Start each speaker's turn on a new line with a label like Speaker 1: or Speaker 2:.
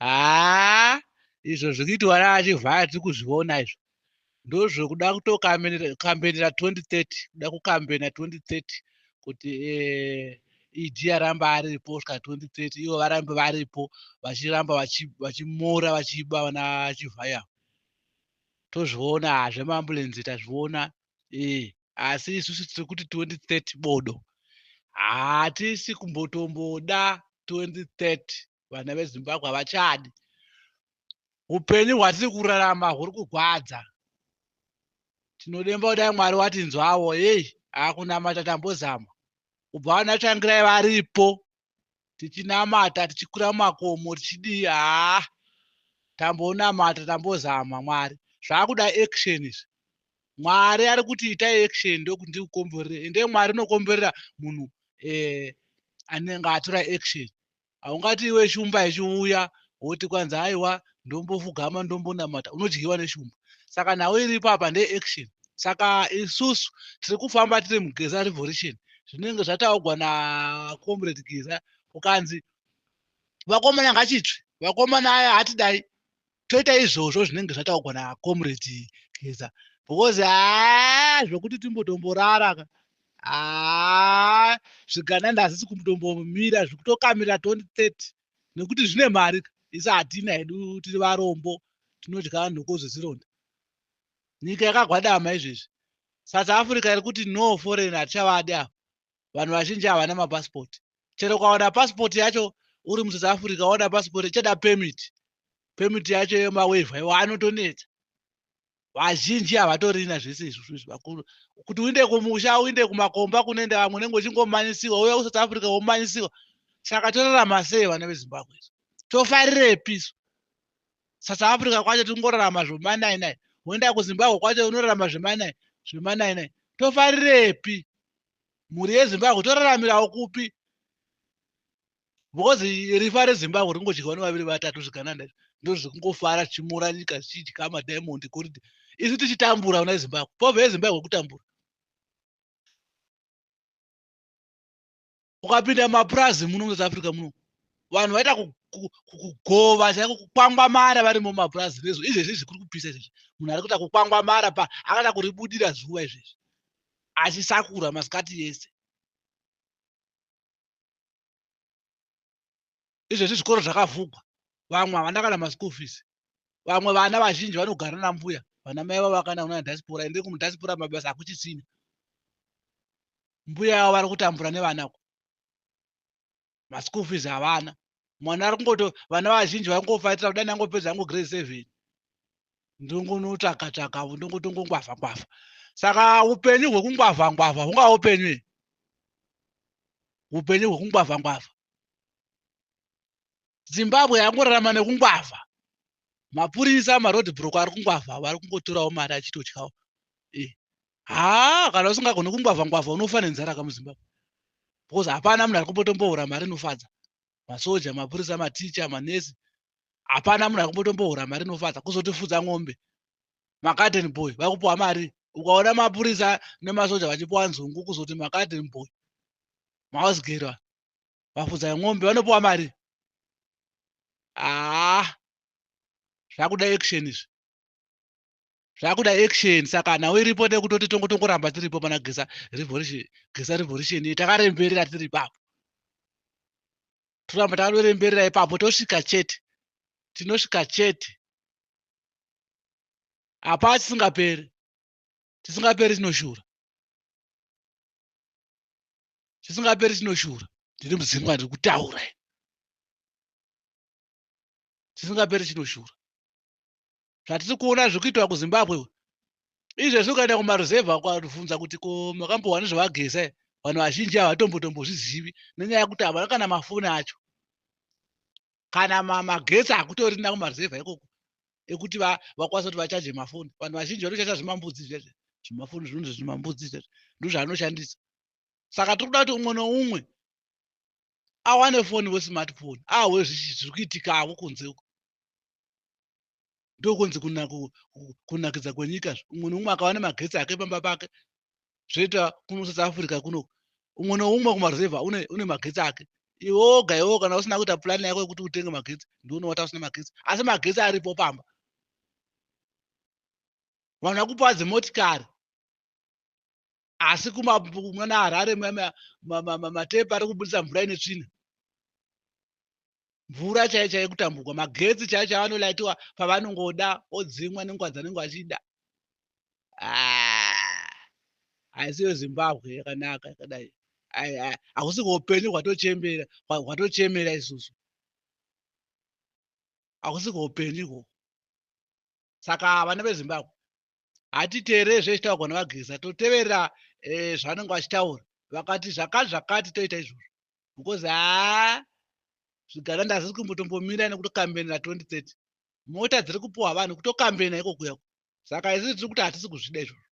Speaker 1: Haa izvo zvikuitwa naachivhaya tiri kuzviona izvo ndozvekuda kutokambenera 2030 kuda kukambena 2030 kuti eh, ED aramba aripo kusvika 2030 ivo varambe varipo vachiramba vachimora vachiba vana chivhaya tozviona zvemaambulenzi tazviona eh, asi isusu tiri kuti 2030 bodo hatisi kumbotomboda 2030 vana vezimbabwe havachadi upenyu hwatiri kurarama huri kugwadza tinodemba kudai mwari watinzwawo heyi akunamata tambozama kubva vana tsvangirai varipo tichinamata tichikwira mumakomo tichidii haa tambonamata tambozama mwari zvakuda action izvi mwari ari kuti itai action ndokuti ndikukomborere ende mwari unokomborera munhu eh, anenge atora action haungati iwe shumba ichiuya woti kwanzi aiwa ndombofugama ndombonamata unodyiwa neshumba saka nhau iripo apa ndeaction saka isusu tiri kufamba tiri mugeza revolution zvinenge zvataugwa nacomrade geza kukanzi vakomana ngachitsve vakomana aya hatidai toita izvozvo zvinenge zvataugwa nacomrade geza because haa zvokuti timbotomborara ka haa zvigananda hazvisi kumbotombomira zvikutokamira 2030 nekuti zvine mari ka isi hatina hedu tiri varombo tinodya nhoko zvezironda nyika yakagwadama izvezvi south africa iri kuti no foreign hatichavadi ava vanhu vazhinji havana mapasipoti chero ukawana pasipoti yacho uri musouth africa waona pasipoti ichada permit permit yacho yemawevha iwo anotonetsa vazhinji havatorina zvese izvozvo izvi vakuru kuti uinde kumusha uinde kumakomba kunoenda vamwe unenge uchingomanyisiwa uya kusouth africa womanyisiwa saka torarama sei vana vezimbabwe izvo tofarirepi isu south africa kwacho tingorarama zvemanainai woenda kuzimbabwe kwacho unorarama zvemanainai zvemanainai tofarirepi mhuri yezimbabwe toraramirawo kupi because rifa rezimbabwe ringodyiwa nevaviri vatatu zvigananda ndozvikungofara zvichimura nyika zvichidya madiamond goridhe isu tichitambura una zimbabwe povha yezimbabwe kutambura ukapinda mumapurazi muno musouth africa muno vanhu vaita kugova chaiko kukwangwamara varimo mumapurazi nezvo izvezvi izvi kuri kupisa izvezvi munhu ari kuita kukwangwamara pa akaita kuribudira zuva izvezvi achisakura masikati yese izvezvi zvikoro zvakavhugwa vamwe havana kana maschool fees vamwe vana vazhinji vanogara nambuya vana mai vavo vakaenda kuna diaspora ende kumudiaspora mabasa hakuchisina mbuya yavo vari kutambura nevana ko maschool fees havana mwana ari kungoto vana vazhinji vari kungofaitira kudai ndangopedza hangu grade seven ndongonotsvaga tsvaga ndongotongongwavha ngwavha saka upenyu hwekungwavha ngwavha hungava upenyu here upenyu hwekungwavha ngwavha zimbabwe yangorarama nekungwavha mapurisa maroad broko ari kungwavha vari kungotorawo mari achitotyawo eh. haa kana usingagoni kungwavha ngwavha unofa nenzara ka muzimbabwe because hapana munhu ari kumbotombohura mari inofadza masoja mapurisa maticha manesi hapana munhu ari kumbotombohura mari inofadza kuzotifudza ng'ombe magarden boy vakupiwa mari ukaona mapurisa nemasoja vachipiwa nzungu kuzoti magarden boy mausgera vafudza ng'ombe vanopiwa mari haa zvakuda action izvi zvakuda action saka nhau iripo nekutoti tongotongoramba tiripo pana geza revolution geza revolution iyi takaremberera tiri ipapo toramba takaremberera ipapo tosvika chete tinosvika chete hapaa chisingaperi chisingaperi chinoshura chisingaperi chinoshura ndiri mudzingwa ndiri kutaura chisingaperi chinoshura zvatiri kuona zviri kuitwa kuzimbabwe izvezvi ukaenda kumaruzevha ukabvunza kuti ko makambohwa nezvevageza vanhu vazhinji havatombotombozvizivi nenyaya yekuti havana kana mafoni acho kana magetsi hakutorina kumaruzevha ikoko ekuti vakwanisa kuti vachaje mafoni vanhu vazhinji vanoshandisa zvimambudzi zvezve zvimafoni zvinonzi zvimambudzi zvezve ndozvaanoshandisa saka tiri kuda kuti umwe noumwe awane foni wesmartphone ahwe zviri kuitikavo kunze uko ndokunzi kunakidza kwenyika umwe neumwe akava nemagetsi ake pamba pake zvoita kuno south africa kuno umwe neumwe kumaruzevha une magetsi ake Iwe woga iwewo kana usina kuita plan yako yekuti utenge magetsi, ndiunowata usina magetsi, asi magetsi aripo pamba. Vanhu vakupiwa dzimotikari, asi kumana Harare matepi ari kubudisa mvura ine tsvina, mvura chaiyo chaiyo kutambugwa. Magetsi chaiyo chaiyo vanolaitiwa pavanongoda, odzimwa nenguva dzanenge vachida. Ah, haisiyo Zimbabwe yakanaka yakadai. Hakusi kuupenyu hwatochembera hwatochemera isusu, hakusi kuupenyu ikoko. Saka vana veZimbabwe, hatiteerere zvezvitaurwa naVaGeza, toteverera zvavanenge vachitaura. Vakati zvakati zvakati, toita izvozvo, because haa, zvigananda hazvisi kumbotombomira nekutokambenera 2030. Mota dziri kupiwa vanhu kutokambena iko kuyako. Saka isusu tiri kuti hatisi kuzvida izvozvo.